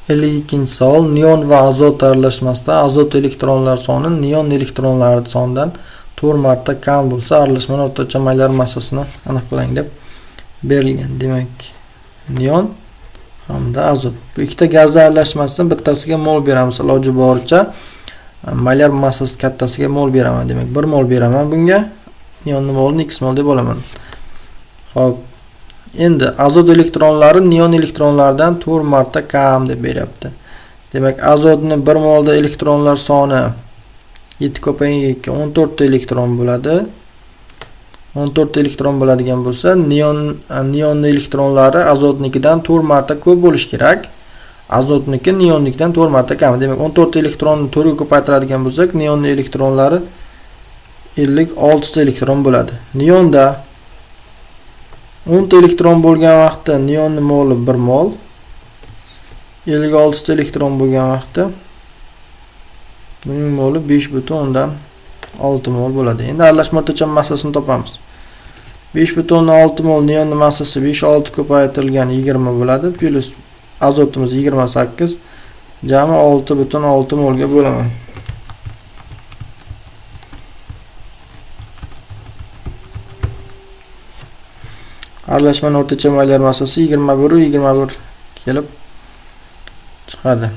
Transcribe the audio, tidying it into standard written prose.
52-savol. Neon va azot aralashmasida azot elektronlar soni neon elektronlari sonidan 4 marta kam bo'lsa, aralashmaning o'rtacha molyar massasini aniqlang deb berilgan. Demak, neon hamda azot. Bu ikkita gaz aralashmasidan bittasiga mol beramiz. Iloji boricha molyar massasi kattasiga mol beraman. Demak, 1 mol beraman bunga. Neonni molini x mol deb olaman. Xo'p. Endi azot elektronlari neon elektronlaridan 4 marta kam deb beryapti. Demak, azotni 1 molda elektronlar soni 7 ko'paygan 2 14 ta elektron bo'ladi. 14 ta elektron bo'ladigan bo'lsa, neonni elektronlari azotnikidan 4 marta ko'p bo'lishi kerak. Azotniki neonnikidan 4 marta kam. Demak, 14 ta elektronni 4 ga ko'paytiradigan bo'lsak, neonni elektronlari 56 ta elektron bo'ladi. Neonda 10 ta elektron bo'lgan vaqtda neonni moli 1 mol. 56 ta elektron bo'lgan vaqtda buning moli 5,6 mol bo'ladi. Endi aralashma o'rtacha massasini topamiz. 5,6 mol neonni massasi 5 6 ko'paytirilgan 20 bo'ladi. Plus azotimiz 28 jami 6,6 molga bo'laman. Aralashmaning o'rtacha molyar massasi 21 21 kelib chiqadi.